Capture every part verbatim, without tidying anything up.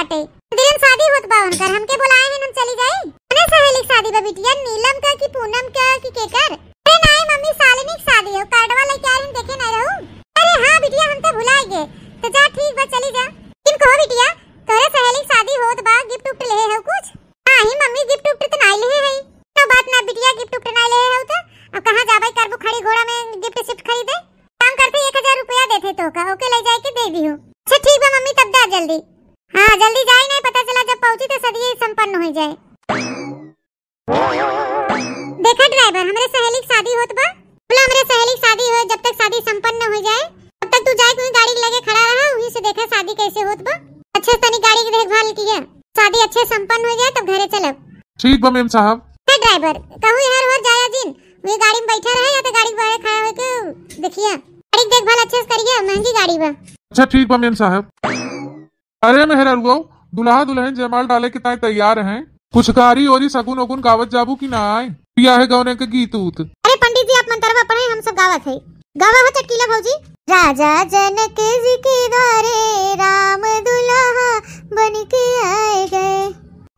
बाटे। दीदी, शादी होत बा उनकर, हमके बोलाए हैं, हम चली जाई। अरे सहेली के शादी बा बिटिया, नीलम का कि पूनम का कि केकर? अरे नाई मम्मी, शालिनी के शादी हो, कार्डवा लेके आए हैं, देखे नहीं रहू। अरे हाँ बिटिया, हम तो भुला गए। तो जा ठीक बा, चली जा। किन कहो बिटिया, तोरे सहेली के शादी होत बा, गिफ्ट उफ्ट लेहे हो कुछ? हाँ ही मम्मी, गिफ्ट उफ्ट तो नाई लेहे है। तो बात ना बिटिया, गिफ्ट उफ्ट नाई लेहे हो तो अब कहाँ जाबे करबू खड़ी घोड़ा में गिफ्ट सिफ्ट खरीदे? काम करते एक हजार रुपया देते तो का, ओके ले जाए के दे दियो। अच्छा ठीक बा मम्मी, तब जा जल्दी। हाँ जल्दी जाए, नहीं पता चला जब पहुँची तो सदिये संपन्न हो जाए। देखा ड्राइवर, हमरे सहेली के शादी होत बा। बोला हमरे सहेली के शादी हो, जब तक शादी संपन्न न हो जाए तब तक तू जाए वहीं गाड़ी के लगे खड़ा रहा, वहीं से देखा शादी कैसे होत बा। अच्छे से तनी गाड़ी की देखभाल किया, शादी अच्छे संपन्न हो जाए तब घरे चलब। ठीक बा मेम साहब। हे ड्राइवर, कहूँ इहर उहर जाया जिन, वही गाड़ी में बैठा रहे या तो गाड़ी के बाहर खड़ा होके देखिया, गाड़ी की देखभाल अच्छे से करिया, महंगी गाड़ी बा। अच्छा ठीक बा मेम साहब। अरे मेहरारुआ, दुल्हा दुल्हन जयमाल डाले के ताई तैयार हैं। कुछ गारी ओरी सगुन ओगुन गावत जाबू कि नाय? बियाहे गौने के गीत उत। अरे पंडित जी, आप मंतरवा पढ़े, हम सब गावत है। गावा हो चटकीला भौजी। राजा जनक जी के द्वारे राम दुल्हा बन के आए गए।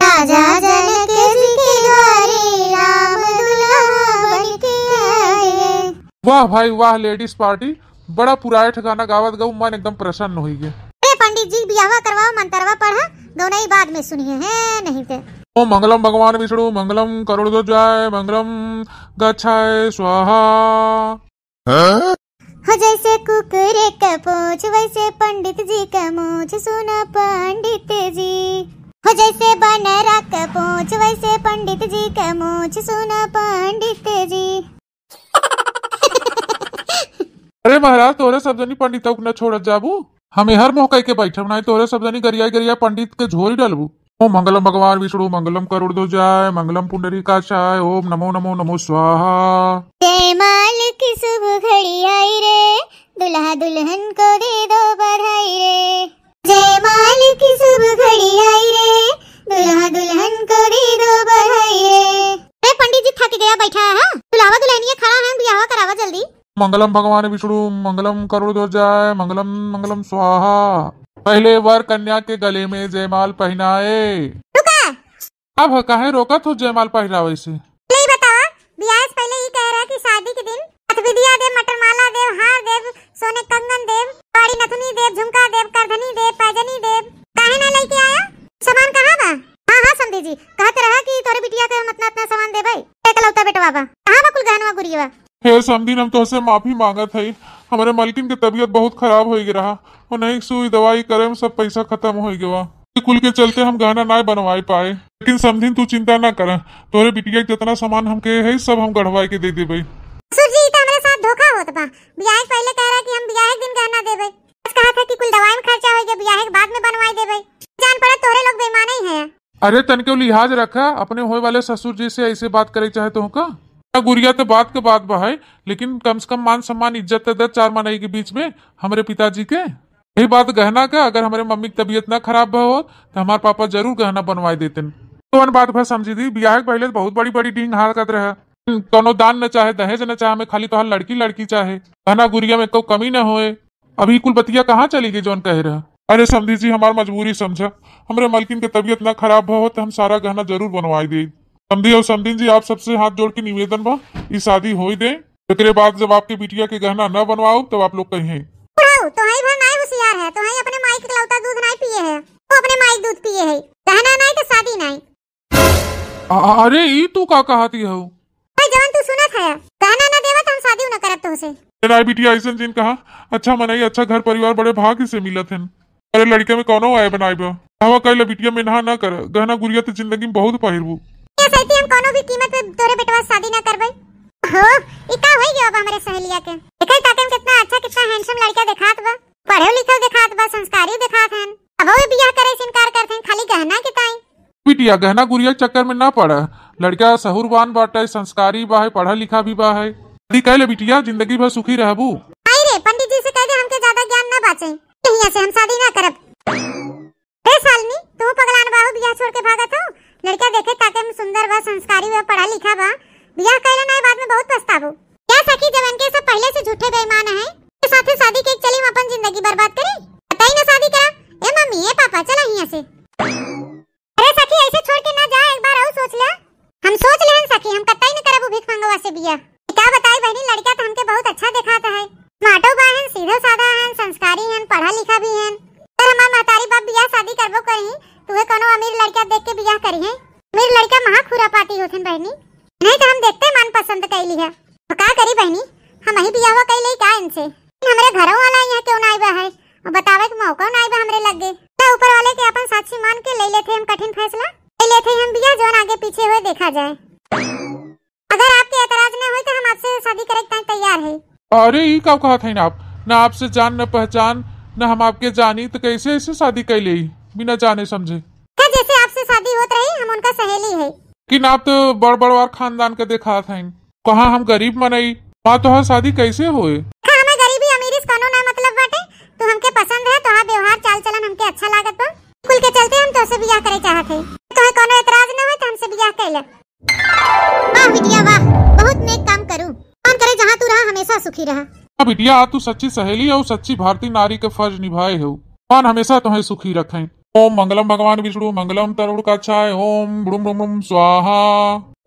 राजा जनक जी के द्वारे राम दुल्हा बन के आए गए। वाह भाई वाह, लेडीज पार्टी, बड़ा पुराइठ गाना गावत गऊ, मन एकदम प्रसन्न होई गे। ए पंडित जी, बियाहवा करवाओ, मंतरवा पढ़ा, गौनई बाद में सुनिए हैं, नहीं ते। ओम मंगलम भगवान विष्णु, मंगलम करोड़ ध्वजाय, मंगलम गच्छाय स्वाहा। हो जैसे कुकुर का पूंछ, वैसे पंडित जी का मूंछ, सुना पंडित जी। हो जैसे बनरा का पूंछ, वैसे पंडित जी का मूंछ, सुना पंडित जी। अरे महाराज, तोहरे सब जनी पंडितऊ के न छोड़त जाबू। हम एहर मोह कइके बैठब, नाहीं तोहरे सब जनी गरियाई गरियाई पंडित के झोरी डलबू। ओम मंगलम भगवान विष्णु, मंगलम करोड़ ध्वजाय, मंगलम पुंडरीकाक्षाय, ओम नमो नमो नमो स्वाहा। जयमाल की शुभ घड़ी आई रे, दुल्हा दुल्हन को दे दो बधाई रे। जयमाल की शुभ घड़ी आई रे, दुल्हा दुल्हन को दे दो बधाई रे। अरे पंडित जी थक गया बैठा है, दुल्हावा दुल्हनिया खड़ा है, बियाहवा करावा जल्दी। मंगलम भगवान विष्णु, मंगलम करोड़ ध्वजाय, मंगलम मंगलम स्वाहा। पहले वर कन्या के गले में जयमाल पहनाए। रुका। अब काहे रोकत हो जयमाल पहिरावे से? ले बतावा, बियाह से पहले ई कह रहा कि शादी के दिन अथविधिया देब, मटरमाला देब, हार देब, सोने कंगन देब, बाड़ी नथुनी देब, झुमका देब, करधनी देब, पैजनी देब। काहे ना लेके आया? सामान कहाँ बा? हाँ, हाँ, समधी जी, कहत रहा कि तोरे बिटिया के हम अतना, अतना सामान देबै, एकलौता बेटवा बा। कहाँ बा कुल गहनवा गुरियवा? हे समधिन, हम तोहसे माफी मांगत हई। हमरे मलकिन के तबीयत बहुत खराब होइ गए रहा। उन्हें सुई दवाई करे में सब पैसा खत्म होइ गवा। ये कुल के चलते हम गहना नाय बनवाए पाए। लेकिन समधिन, तू चिंता ना कर, तोहरे बिटिया के जितना सामान हमके है, सब हम गढ़वाए के दे देबे। ससुर जी, ई तो हमरे साथ धोखा होत बा। बियाह के पहले कह रहा कि हम बियाह के दिन गहना देबे। बस कहा था कि कुल दवाई में खर्चा होइ गया, बियाह के बाद में बनवाए देबे। जान पड़ा तोहरे लोग बेईमान ही है। अरे तनके लिहाज रखा, अपने होए वाले ससुर जी से ऐसे बात करे चाहे तो का? ना गुरिया, तो बात के बात बा है, लेकिन कम से कम मान सम्मान, इज्जत तो दे चार मनई के बीच में हमरे पिताजी के। यही बात गहना का, अगर हमरे मम्मी की तबीयत ना खराब बा हो, तो हमार पापा जरूर गहना बनवाए देते। तो अन बात भर समझी दी, बियाह के पहले बहुत बड़ी बड़ी डींग हारकत रहे, कोनो दान न चाहे, दहेज न चाहे, हमें खाली तोहार लड़की लड़की चाहे, गहना गुरिया में कोई कमी न होए। अभी कुल बतिया कहाँ चली गई जौन कहे रहा? अरे समधी जी, हमार मजबूरी समझा, हमरे मलकिन के तबीयत ना खराब हो तो हम सारा गहना जरूर बनवाई दे। समधी और समधिन जी, आप सबसे हाथ जोड़ के निवेदन बा, ई शादी होई दे। एकरे बाद जब आपके बिटिया के गहना ना बनवाओ तब आप लोग कहें। बुढ़ऊ, तोहई भर नाई होशियार है, तोहई अपने माई के लौता दूध नाई पिए है, वो अपने माई के दूध पिए है। गहना नाई तो शादी नाई। आ, आ, अरे ई तू का कहती हो? भाई जवन तू सुनत है, गहना ना देवा तो हम शादी ना करब तोहसे। ए नाई बिटिया, ऐसन जिन कहा, अच्छा मनई, अच्छा घर परिवार बड़े भाग्य से मिलत हन। अरे लड़के में कौनो आए बनाए बा। हवा कइला बिटिया, मेनहा ना कर, गहना गुरिया तो जिंदगी में बहुत पहिरबू। ये सैती हम कौनो भी कीमत पे तोरे बेटवा से शादी ना करबे। हो, ई का होई गयो अब हमरे सहेलिया के? देखई ताके में कितना अच्छा, कितना handsome लड़का देखात बा, पढ़े लिखे देखात बा, संस्कारी देखात हन। अब वो बियाह करे से इनकार करत हन, खाली गहना के ताई। बिटिया, गहना गुरिया के चक्कर में ना पड़ा। लड़का सहुरवान बाटे, संस्कारी बा है, पढ़ा लिखा भी बा है। शादी कइले बिटिया, जिंदगी भर सुखी रहबू। आई रे, पंडित जी से कह दे हमके ज्यादा ज्ञान ना बाचे। यहिया से हम शादी ना करब। ए सालनी, तू पगलान बाहू, बियाह छोड़ के भागत हो? लड़का देखे ताके में सुंदर बा, संस्कारी बा, पढ़ा लिखा बा। बियाह कइले ना, बाद में बहुत पछताबू। क्या सखी, जब इनके सब पहले से झूठे बेईमान हैं, के साथे शादी के चली हम अपन जिंदगी बर्बाद करी? बताई ना शादी करा। ए मम्मी, ए पापा, चला हियां से। अच्छा देखात है। माटो बा हन, सीधे साधा हन, संस्कारी हन, पढ़ा लिखा भी हन। अगर हमार महतारी बाप बियाह शादी करबो करी, तो वे कोनो अमीर लड़का देख के बियाह करी है। अमीर लड़का महा खुरापाती होथन बहनी, नहीं तो हम देखते मन पसंद कैली है। तो का करी बहनी, हम ही बियाहवा कैले का इनसे? हमरे घरों वाला यहाँ क्यों ना आइबा है, और बतावे के मौका ना आइबा हमरे लगे। तो ऊपर वाले के अपन साक्षी मान के ले लेते हम कठिन फैसला, ले लेते हम बियाह, जौन आगे पीछे हुए देखा जाए। अगर आपके एतराज न होई तो हम आपसे शादी करे के ताईं तैयार है। अरे, ई का कहत हईन आप? ना आपसे जान, न पहचान, न हम आपके जानी, तो कैसे ऐसे शादी कैले ही बिना जाने समझे? अच्छा, जैसे आपसे शादी होत रही, हम उनका सहेली है। लेकिन आप तो बड़ बड़वार खानदान के देखात हईन। कहाँ हम गरीब मनई, वहाँ तोहार शादी कैसे होए? अच्छा, हमें गरीबी अमीरी से कोनो ना मतलब बाटे। तू हमके पसंद है, तोहार व्यवहार चाल चलन हमके अच्छा लागत बा। कुल के चलते हम तोसे बियाह करे चाहत है। तोहे कोनो एतराज न होए तो हमसे बियाह कैले। वाह बिटिया वाह, बहुत नेक काम करू। भगवान करे जहाँ तू रहा हमेशा सुखी रहा। हाँ बिटिया, तू सच्ची सहेली हो, सच्ची भारतीय नारी के फर्ज निभाए हो। भगवान हमेशा तोहे सुखी रखें। ओम मंगलम भगवान विष्णु मंगलम तरुण काक्षाय, ओम ब्रुम ब्रुम ब्रुम स्वाहा।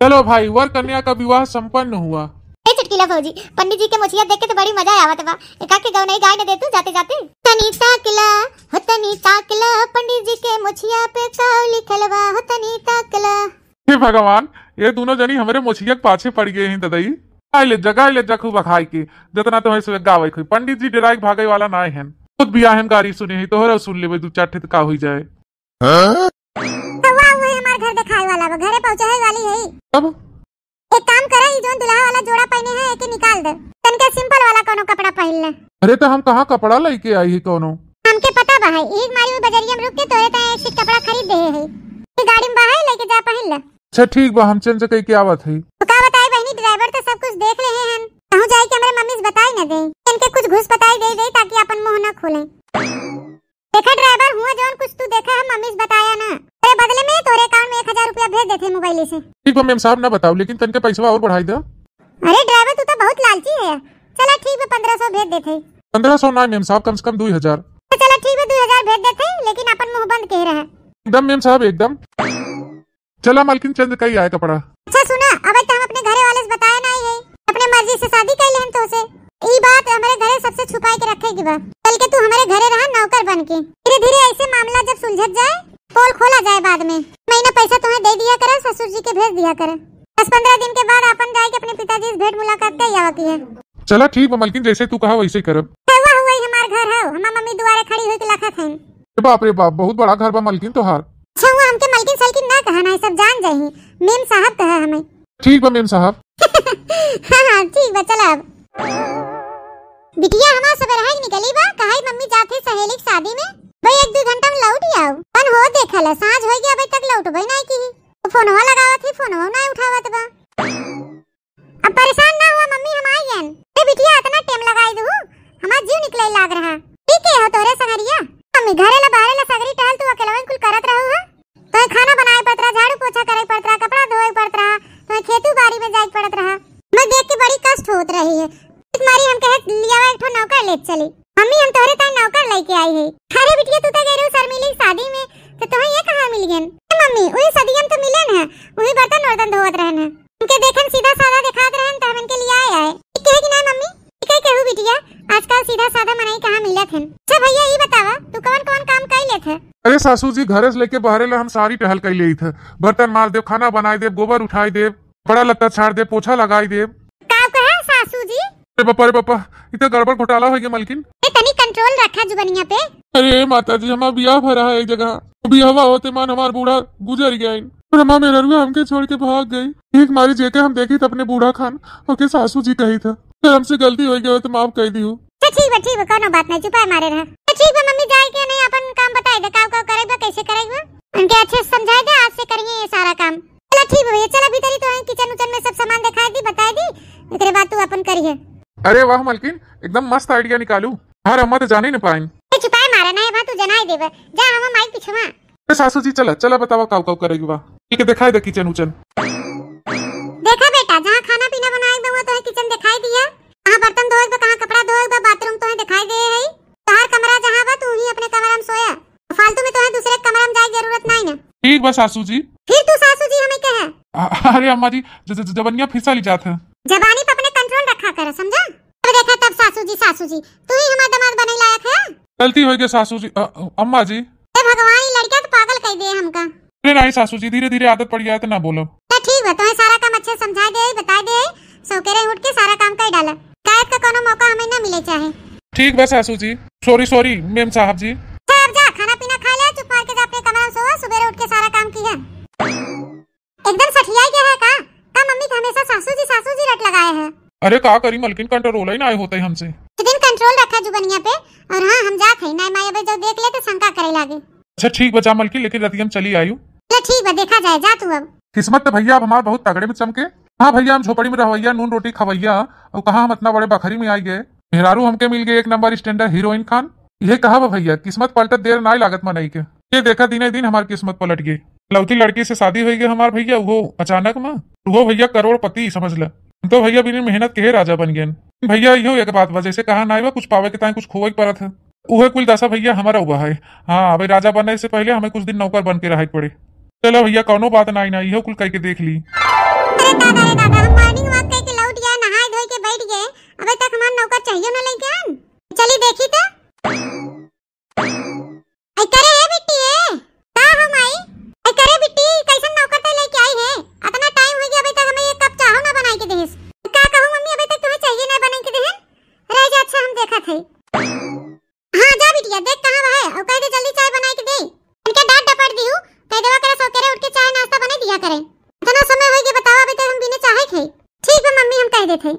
चलो भाई, वर कन्या का विवाह संपन्न हुआ। ए चुटकीला भौजी, पंडित जी के मोछिया देख के तो बड़ी मजा आवत बा। एका के गौनई गाय न दे तू जाते जाते। तनी ताकला, हो तनी ताकला, पंडित जी के मोछिया पे का लिखल बा, हो तनी ताकला। हे भगवान, ये दोनों जनी हमरे मोछिया के पाछे पड़ गए हैं ददई। गाय ले जा, गाय ले जा खूब अखाई के, जितना तुम्हें से गावे खोई। पंडित जी डेराई के भागे वाला ना हैं। खुद बियाह हम गारी सुने ही, तोहरा सुन लेवे दू चार ठे त का हुई जाए। हाँ? तो वाह, वही हमार घर देखाए वाला बा, घरे पहुँचे है वाली है। अब? एक काम करा, ई जोन दुल्हा वाला जोड़ा पहने है, एके निकाल दे, तनके सिंपल वाला कोनो कपड़ा पहन ले। अरे तो हम कहाँ कपड़ा लेके आई ही कोनो? हमके पता बा है, एक मारी वो बजरिया में रुक के तोरे ताईं एक सेट कपड़ा खरीद दे है। ये गाड़ी में बा है, लेके जा पहन ले। अच्छा ठीक बा, हम चेंज कई के आवत है। तो का बताई बहनी, ड्राइवर तो सब कुछ देख ले हैं, कहूँ जाए के हमरे मम्मी से बताई न दे, इनके कुछ घूस बताई दे दे ताकि अपन मुंह न खोले। देखा ड्राइवर, हुआ जौन कुछ तू देखा है, मम्मी से बताया ना। अरे बदले में तोरे अकाउंट में एक हजार रुपया भेज देते मोबाइल से। ठीक बा मेम साहब, ना बताओ, लेकिन तनके पैसवा और बढ़ाई दे। अरे ड्राइवर, तू तो बहुत लालची है। चला ठीक बा, पन्द्रह सौ भेज देते। पन्द्रह सौ ना मेम साहब, कम से कम दुई हजार। तो चला ठीक बा, दुई हजार भेज देते, लेकिन अपन मुंह बंद के रहे। एकदम मेम साहब, एकदम। चला मालकिन, चेंज कई आए कपड़ा। अच्छा सुना, अब तो हम अपने घरे वाले से बताए नहीं है, अपने मर्जी से शादी कर लेहन तोसे। ई बात हमरे घरे सबसे छुपाए के रखे के बा। कल के तू हमरे घरे रहा नौकर बन के। धीरे धीरे ऐसे मामला जब सुलझत जाए, पोल खोला जाए बाद में। महीना पैसा तुम्हें दे दिया करा, ससुर जी के भेज दिया करा। दस पन्द्रह दिन के बाद अपन जाए के अपने पिताजी से भेंट मुलाकात कर आवा की है। चला ठीक बा मालकिन, जैसे तू कहा वैसे ही करब। हुआ हुआ ही हमार घर है, हमार मम्मी दुआरे खड़ी हुई के लखत हैं। अरे बाप रे बाप, बहुत बड़ा घर बा मालकिन तोहार। अच्छा हुआ हमके मलकिन सलकिन ना कहा, ना सब जान जाही। मेम साहब कहा हमें। ठीक बा मेम साहब। हाँ हाँ ठीक बा, चला अब। बिटिया हमार सबेरहा ही निकली बा, कहा मम्मी जात है सहेली की शादी में, भाई एक दो घंटा में लौट ही आओ। कौन हो देखल है, सांझ हो गया अभी तक लौट भाई नहीं की। फोनवा लगावत ही, फोनवा नहीं उठावत बा। अब परेशान ना हुआ मम्मी, हम आई गन। ए बिटिया, इतना टेम लगाई दू, हमार जीव निकले लाग रहा। ठीक है हो तोरे संगरिया? मम्मी, घरे ला बाहरे ला सगरी टहल तू अकेलवन कुल करत रहू है। तोहे खाना बनाए पड़त रहा, झाड़ू पोछा करे पड़त रहा, कपड़ा धोए पड़त रहा, तोहे खेतू बाड़ी में जाए पड़त रहा। मैं देख के बड़ी कष्ट होत रही है। तुम्हारी हम कहे लियावा एक ठो नौकर ले चली। मम्मी, हम तोहरे ताई नौकर लेके आई है। अरे बिटिया, तू तो गई रहू शर्मीली की शादी में, तो तोहे ये कहाँ मिल गन? ए मम्मी, वही सदियम तो मिले न है, वही बर्तन वर्तन धोवत रहन है। उनके देखन सीधा साधा देखात रहन, तो हम इनके लिए आए आए। ठीक है कि ना मम्मी? ठीक है कहू बिटिया, आजकल सीधा साधा मनई कहाँ मिलत हन। अच्छा भैया, ई बतावा, तू कवन कवन काम कर लेत है? अरे सासू जी, घरे से लेके बहरे ला हम सारी टहल कर लेत है। बर्तन मार देब, खाना बनाई देब, गोबर उठाई देब, कपड़ा लत्ता छाड़ देब, पोछा लगाई देब। का कहा सासू जी? अरे बापा रे बापा, ई तो गड़बड़ घोटाला हो गया मलकिन। ए, तनी कंट्रोल रखा जुबनिया पे। अरे माता जी, हमार बियाह भरा है एक जगह, बियाहवा होते मान हमार बूढ़ा गुजर गया। और हमार मेहररुआ हमके छोड़ के भाग गई। एक मारी जेके हम देखी त अपने बूढ़ा खान, ओके सासू जी कही था। अगर हमसे गलती हो गई हो तो माफ कर दियो। अच्छा ठीक बा, ठीक बा, कोनो बात नहीं, चुपाए मारे रहा। तो ठीक बा मम्मी, जाए के नहीं अपन काम बताए दे, का का करे बा, कैसे करे बा, उनके अच्छे से समझाए दे, आज से करिए ये सारा काम। चला ठीक बा भैया, चला भीतरी तो है, किचन उचन में सब सामान दिखाई दी, बताई दी, एकरे बाद तू अपन करिए। अरे वाह मलकिन, एकदम मस्त आइडिया निकालू। हर अम्मा तो जाने न पाइन। ए, चुपाए मारा ना है बा, तू जनाई देबे। जा हम माई पिछवा। ए सासू जी, चला चला, बतावा काव काव करेगी बा। ठीक है, दिखाई दे किचन उचन। देखा बेटा, जहाँ खाना पीना बनाए बा, वो तो है किचन दिखाई दिया। कहाँ बर्तन धोए बा, कहाँ कपड़ा धोए बा, बाथरूम तो है दिखाई दे है। तोहार कमरा जहाँ बा, तू ही अपने कमरा में सोया। फालतू में तोहे दूसरे के कमरा में जाए के जरूरत नहीं ना। ठीक बा सासू जी। फिर तू सासू जी हमें कहे? अ-, अरे अम्मा जी, ज-, ज-, जबनिया फिसली जात है। जबानी पे अपने कंट्रोल रखा कर, समझा? अब सासू जी, सासू जी, तू ही हमार दामाद बने लायक है। गलती होइ गई सासू जी, अ, अ, अम्मा जी। हे भगवान, ई लड़का तो पागल कइ दे हमका। अरे नाहीं सासू जी, धीरे धीरे आदत पड़ जाए तो ना बोलब। तो ठीक बा, तुम्हें सारा काम अच्छे समझा दे, बता दे, सौकेरे उठ के सारा काम कर डाला। शिकायत का कोनो मौका हमें ना मिले चाहे। ठीक बा सासू जी, sorry sorry मेम साहब जी। अच्छा, अब जा, खाना पीना खा ले, चुप मार के जा अपने कमरा में सोवा, सुबेरे उठ के सारा काम किया। एकदम सठियाई गया है का? का मम्मी के हमेशा सासू जी, सासू जी रट लगाए है? अरे का करी मलकिन, control ही नाहीं होत है हमसे। कुछ दिन control रखा जुबनिया पे। और हाँ, हम जात है, नाहीं माई अबे जो देख ले तो शंका करे लागे। अच्छा ठीक बा जा मलकिन, लेकिन रतिया में चली आयु। चलो ठीक बा, देखा जाए, जा तू अब। किस्मत तो भैया अब हमार बहुत तगड़े में चमके। हाँ भैया, हम झोपड़ी में रहवैया, नून रोटी खवैया, और कहाँ हम इतना बड़े बखरी में आई गए। मेहरारू हमके मिल गए एक नंबर standard हीरोइन खान। यह कहा बा भैया, किस्मत पलटत देर नाहीं लागत मनई के। ये देखा, दिने दिन हमार किस्मत पलट गई। लौती लड़की से शादी होइ गई हमार भैया, वो अचानक में। वो भैया करोड़पति समझ ले। हम तो भैया बिना मेहनत के ही राजा बन गए। भैया इहो एक बात बा, जैसे कहा नाहीं बा, कुछ पावे के ताई कुछ खोवे के पड़त है। उहे कुल दशा भैया हमारा हुआ है। हाँ, अबे राजा बने से पहले हमें कुछ दिन नौकर बन के रहे के पड़े। चलो भैया, कौनो बात नाहीं ना, इहो कुल कह के देख ली। अरे दादा, अरे दादा, हम morning walk करके लौट गए, नहाए धोए के बैठ गए, अबे तक हमार नौकर चाहिए ना लेके आन। चली देखी तो। ऐ करे ए बिट्टी ए, का हो माई? ऐ करे बिट्टी, कैसन नौकर ते लेके आई है? अतना time हो गया, अबे तक हमें एक कप चाहो ना बनाई के देहेस। का कहूँ मम्मी, अबे तक तुम्हें चाहिए ना बनाई के देहेन? रह जा, अच्छा हम देखत है। हाँ, जा बिटिया, देख कहाँ बा है, और कह दे जल्दी चाय बनाई के दे। इनके डांट डपट दिहू, कह देवा करे सौकेरे उठ के चाय नाश्ता बने दिया करे। इतना समय होइ गया, बतावा, अबे तक हम बिना चाहे खाई। ठीक बा मम्मी, हम कह देत हई।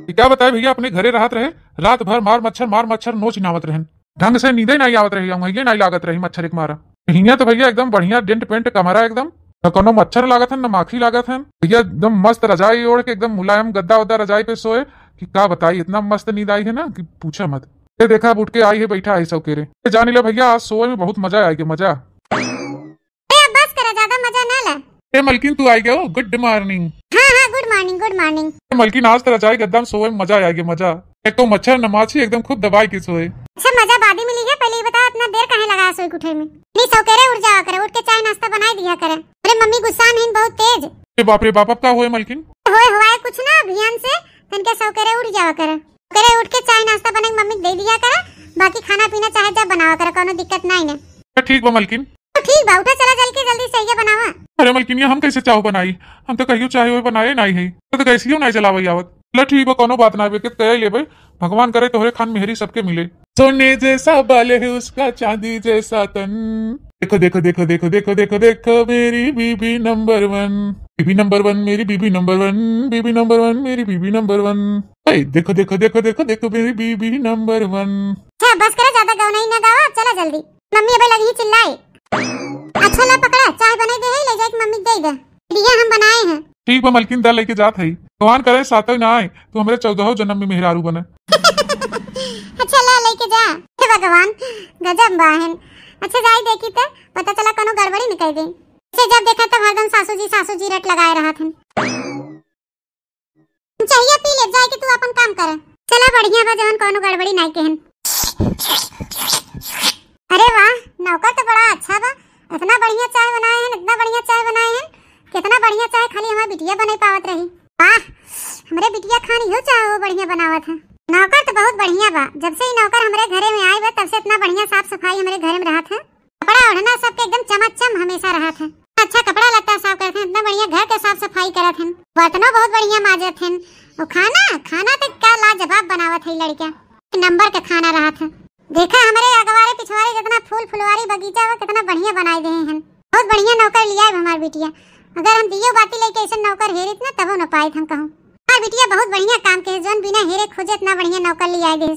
ई का बताए भैया, अपने घरे रहत रहे, रात भर मार मच्छर, मार मच्छर नोच नावत रहन। ढंग से नींदे नाहीं आवत रही, ऊँघिये नाहीं लागत रही मच्छर के मारा। हियाँ तो भैया एकदम बढ़िया डेंट पेंट कमरा एकदम, न कोनो मच्छर लागत हन, न माखी लागत हन। भैया एकदम मस्त रजाई ओढ़ के एकदम मुलायम गद्दा उद्दा रजाई पे सोए कि का बताई, इतना मस्त नींद आई है ना कि पूछा मत। ये देखा, अब उठ के आई है, बैठा है सौकेरे। ये जानी ले भैया, आज सोए में बहुत मजा आएगा, मजा। ए, अब बस करा, ज्यादा मजा ना ला। ए मलकिन, तू आई गयो, good morning। हाँ, हाँ, good morning, good morning। ए मलकिन, आज तो रजाई गद्दा में सोए में मजा आएगा, मजा। एक तो मच्छर न माछी, एकदम खूब दबाई के सोए। अच्छा, मजा बादी मिली है, पहले ये बताओ, इतना देर काहे लगा सोए के उठे में? नहीं, सौकेरे उठ जावा करे, उठ के चाय नाश्ता बनाई दिया करे। अरे मम्मी गुस्सा में हिन बहुत तेज। ए बाप रे बाप, अब का होए मलकिन? होए हुआ है कुछ ना, अभियान से तनके सौकेरे उठ जावा करे। सौकेरे उठ के चाय नाश्ता बना के मम्मी के दे दिया करे, बाकी खाना पीना चाहे जब बनावा करे, कोनो दिक्कत नाहीं ना। तो ठीक बा मलकिन। तो ठीक बा, उठा चला जल के जल्दी से ये बनावा। अरे मलकिनिया, हम कैसे चाह बनाई? हम तो कहियो चाह वो बनाए नाहीं है, तो गैसियो नाहीं जलावे आवत। ले ठीक बा, कोनो बात ना, बेकत कह लेबे। भगवान करे तोहरे खान मेहरी सबके मिले। सोने जैसा बाल है उसका, चांदी जैसा तन। देखो, देखो, देखो, देखो, देखो, देखो, देखो, मेरी बीबी नंबर वन, बीबी नंबर वन, मेरी बीबी नंबर वन, बीबी नंबर वन, मेरी बीबी नंबर वन। ए, देखो, देखो, देखो, देखो, देखो, मेरी बीबी नंबर वन। अच्छा, बस करा, ज्यादा गवनाई ना गावा, चला जल्दी। मम्मी अबे लगी चिल्लाए। अच्छा ला पकड़ा, चाय बनाई दे है, ले जाके मम्मी के दे दे। ये हम बनाए हैं। ठीक बा मलकिन, दा लेके जात है। भगवान करे सातों ना आए, तू हमरे चौदहों जन्म में मेहरारू बने। अच्छा ला लेके जा। हे भगवान, गजब बाहन। अच्छा जाई देखी त, पता चला कोनो गड़बड़ी न कह दे। से जब देखा तब हरदम सासू जी, सासू जी रट लगाए रहत हन। चाहिए पी ले, जाए के तू अपन काम कर। चला बढ़िया बा, जवन कोनो गड़बड़ी नाई केहन। अरे वाह, नौकर तो बड़ा अच्छा बा, इतना बढ़िया चाय बनाए हैं, इतना बढ़िया चाय बनाए हैं, कितना बढ़िया चाय खाली हमार बिटिया बने पावत रही। वाह, हमरे बिटिया खान इहो चाय वो बढ़िया बनावत है। नौकर तो बहुत बढ़िया बा, जब से ई नौकर हमरे घरे में आए बा तब से इतना बढ़िया साफ सफाई हमरे घरे में रहत है। कपड़ा ओढ़ना सबके एकदम चमाचम हमेशा रहत है। अच्छा कपड़ा लत्ता साफ करत हैं, इतना बढ़िया घर के साफ सफाई करत हैं, बर्तनों बहुत बढ़िया माजत हैं। और खाना, खाना तो का लाजवाब बनावत है लड़का, एक नंबर के खाना रहत है। देखा हमरे अगवारे पिछवारे जितना फूल फुलवारी बगीचा बा, कितना बढ़िया बनाए दे हैं। बहुत बढ़िया नौकर लिया है हमार बिटिया। अगर हम दियो बाती लेके ऐसे नौकर हेरित ना, तबो न पाइत हम कहूँ। हमार बिटिया बहुत बढ़िया काम के है, जौन बिना हेरे खोजे इतना बढ़िया नौकर लिया दे।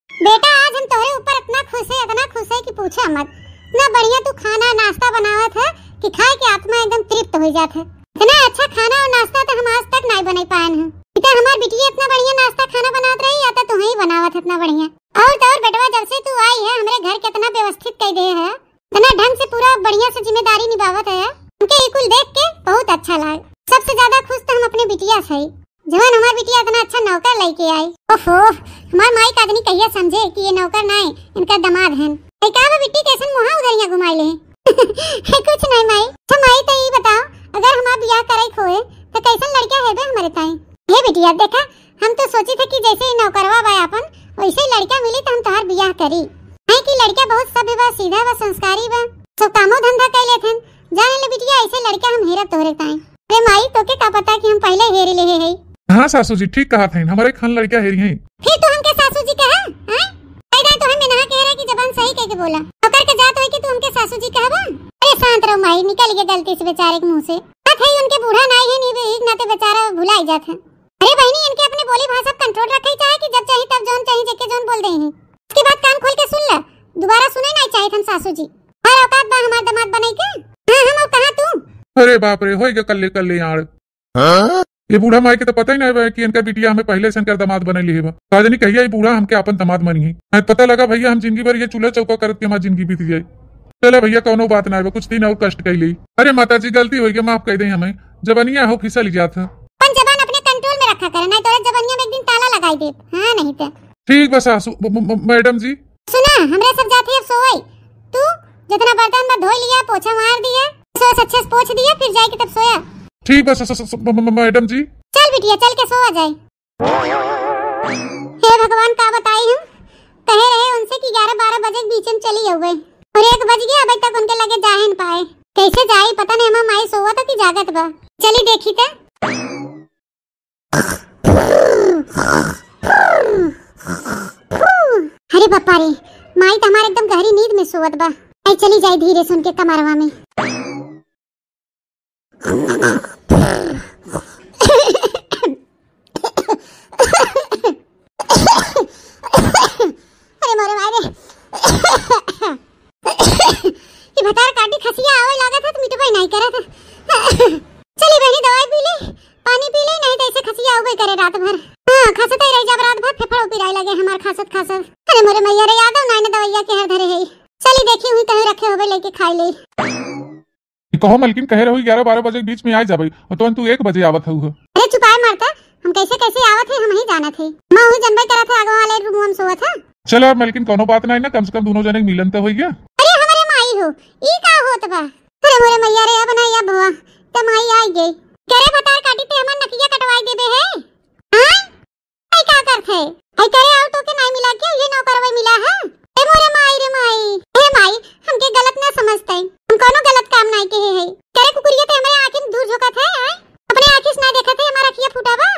बेटा, आज हम तोहरे ऊपर इतना खुश है, इतना खुश है कि पूछा मत। इतना बढ़िया तू खाना नाश्ता बनावत है कि खाए के आत्मा एकदम तृप्त हो जात है। इतना अच्छा खाना और नाश्ता तो हम आज तक नहीं बना पाए हैं। इतना हमार बिटिया इतना बढ़िया नाश्ता खाना बनावत रही, या तो तू ही बनावत है इतना बढ़िया। और तो और बेटवा, जब से तू आई है हमरे घर के इतना व्यवस्थित कर दे है, इतना ढंग से पूरा बढ़िया से जिम्मेदारी निभावत है, हमके ई कुल देख के बहुत अच्छा लाग। सबसे ज्यादा खुश तो हम अपने बिटिया से हई, जवन हमार बिटिया इतना अच्छा नौकर लेके आई। ओफो, हमार माई का आदमी कहिया समझे कि ये नौकर ना है, इनका दामाद है। ए का बा बिट्टी, कैसन मुहा उधरिया घुमाई ले? कुछ नहीं माई। अच्छा माई, तो ई बताओ, अगर हमार बियाह करे के होए तो कैसन लड़का हेबे हमारे ताई? हे बिटिया, देखा, हम तो सोचित है कि जैसे ही नौकरवा बा आपन, वैसे ही लड़का मिली तो हम तोहार बियाह करी। है कि लड़का बहुत सभ्य बा, सीधा बा, संस्कारी बा, सब कामो धंधा कइ लेथन। जाने ले बिटिया, ऐसे लड़का हम हेरब तोहरे ताई। अरे माई, तोके का पता कि हम पहले हेरी लेहे हई। हाँ सासू जी, ठीक कहत हईन, हमरे खान लड़का हेरी हईं। फिर तू हमके सासू जी कहा, हैं? कह दे तो हम नहा कह रहे कि जबान सही कह के बोला। पकड़ के जात होई कि तू हमके सासू जी कहबा? अरे शांत रहो माई, निकल गए गलती से बेचारे के मुंह से। बात है उनके बूढ़ा नाई है, नहीं एक नाते बेचारा भुलाई जात है। अरे बहनी, इनके अपने बोली भाषा कंट्रोल रखे चाहे कि जब चाहे तब जौन चाहे जेके जौन बोल दे हैं। इसके बाद कान खोल के सुन ले, दोबारा सुने नहीं चाहिए हम सासू जी। हर औकात बा हमार दामाद बने के। हाँ, हम और कहाँ तू? अरे बाप रे, होई गए कल्ले कल्ले यार। हाँ? ये बूढ़ा माई के तो पता ही नहीं बा कि इनका बिटिया हमें पहले से इनका दामाद बने लिए बा। का जानी कहिया ये बूढ़ा हमके आपन दामाद मानी है। नहीं पता लगा भैया, हम जिंदगी भर ये चूल्हा चौका करत के हमारी जिंदगी बीत जाए। चला भैया, कौनो बात ना बा, कुछ दिन और कष्ट कर ली। अरे माता जी, गलती होई गई, माफ कर दे हमें। जबनिया हो फिसल जात है। अपन जबान अपने कंट्रोल में रखा करे, नहीं तो जबनिया में एक दिन ताला लगाई दे। हाँ, नहीं तो। ठीक बा सासू, म-, म-, म-, मैडम जी। सुना, हमरे सब जाती अब सोए। तू जितना बर्तन बा धो लिया, पोछा मार दिया, सो अच्छे से पोछ दिया, फिर जाए के तब सोया। ठीक बा स-, स-, स-, म-, म-, मैडम जी। चल बिटिया, चल के सोआ जाए। हे भगवान, का बताई हम, कहे रहे उनसे कि ग्यारह बारह बजे के बीच में चली आवे, और एक बज गया, अबे तक उनके लगे जाए न पाए। कैसे जाई, पता नहीं हमार माई सोवत कि जागत बा। चली देखी त। अरे बापा रे, माई त हमार एकदम गहरी नींद में सोवत बा। आई चली जाई धीरे से उनके कमरवा में। अरे मोरे माई रे। ई भतार काटी खसिया आवे लागत है त मिटबे नहीं करत। चली बहनी दवाई पी ले, पानी पी ले, नहीं तो ऐसे खसिया आवे करे रात भर। हाँ, खासत ही रह जाब रात भर, फेफड़ा पिराए लगे हमार खासत खासत। अरे मोरे मैया रे, यादव नाई ने दवाइया के हर धरे है। चली देखी हुई कहीं रखे होबे, लेके खाई ले। ई कहो मलकिन, कहे रहू ग्यारह बारह बजे के बीच में आ जाबे, और तुरंत तू एक बजे आवत हऊ। अरे चुपाए मरता, हम कैसे कैसे आवत है हम ही जानत है। मैं वही जनबे करत है, आगवा वाले रूम में सोवत है। चलो अब मलकिन, कोनो बात नहीं ना, कम से कम दोनों जने के मिलन तो होई गया। अरे हमारे माई हो, ई का होत बा? अरे मोरे मैया रे, अब ना या भवा, त माई आई गई। करे भतार काटी ते हमार नकिया कटवाई देबे है। हाँ? आई का करत है? आई करे आउ तोके नाई मिला के ये नौकरवा मिला है? ए मोरे माई रे माई। हे माई, हमके गलत ना समझते, हम कोनो गलत काम नाई किहे है। करे कुकुरिया ते हमरे आँखी में धूर झोंकत है, आय? अपने आँखी से ना देखत है, हमार अँखिया फूटा बा?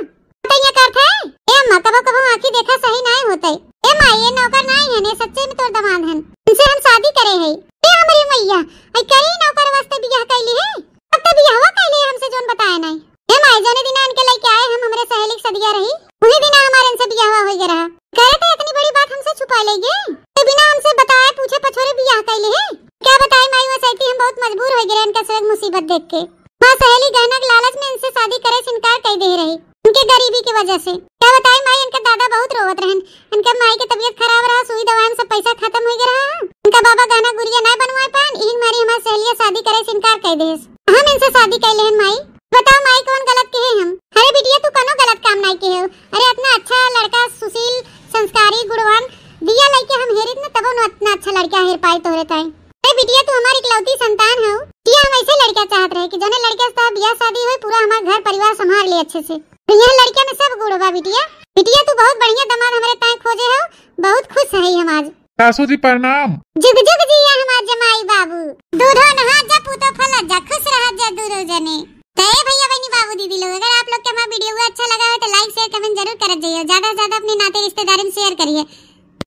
तैया करत है? ए अम्मा, कबो कबो आँखी देखा सही नाई होते। ए माई, ये नौकर नाई है ने, सच्चे में तोर दामाद हन। इनसे हम शादी करे है। ए हमरे मैया, आई करे नौकर वास्ते बियाह कैली है? अब तो बियाहवा कैली है हमसे जोन बताए नाई। हे माई, जौने दिना इनके लइके आए हम, हमरे सहेली के सदिया रही, उही दिना हमारे इनसे बियाहवा होइ गया रहा। करे तो इतनी बड़ी बात हमसे छुपा ले गए, तो बिना हमसे बताए पूछे पछोरे बियाह कैले है। क्या बताए माई, वो सैती हम बहुत मजबूर हो गए इनका सब मुसीबत देख के। माँ सहेली गहना के लालच में इनसे शादी करे से इनकार कर दे रही, उनके गरीबी की वजह से। क्या बताए माई, इनका दादा बहुत रोवत रहन, इनके माई के तबीयत खराब रहा, सुई दवाई में सब पैसा खत्म हो गया रहा। इनका बाबा गहना गुरिया ना बनवाए पान, इही मारी हमार सहेलिया शादी करे से इनकार कर देस। हम इनसे शादी कर लेहन माई। बताओ माई, कौन गलत किहे हम? अरे बिटिया, तू कौनो गलत काम नहीं किहे हो। अरे इतना अच्छा लड़का, सुशील, संस्कारी, गुणवान, बिया लइके हम हेरित न तबो न इतना अच्छा लड़का हेर पाए तोहरे ताई। अरे बिटिया, तू हमारी इकलौती संतान हो। बिटिया, हम ऐसे लड़का चाहत रहे कि जौने लड़का से तोहार बियाह शादी होए, पूरा हमार घर परिवार संभाल ले अच्छे से। तो यह लड़किया में सब गुण बा बिटिया। बिटिया, तू बहुत बढ़िया दामाद हमरे ताई खोजे हो, बहुत खुश है हम आज। सासू जी प्रणाम। जुग जुग जिया हमार जमाई बाबू। दूधो नहा जा, पूतो फला जा, खुश रहा जा दूनो जने। तो ए भैया बहनी बाबू दीदी लोग, अगर आप लोग के हमारा वीडियो अच्छा लगा है तो like share comment जरूर करत जाइए, ज्यादा से ज्यादा अपने नाते रिश्तेदार में share करिए।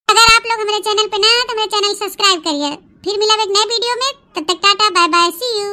अगर आप लोग हमारे channel पे नया है तो हमारे channel subscribe करिए। फिर मिलब एक नए वीडियो में, तब तक टाटा bye bye, see you।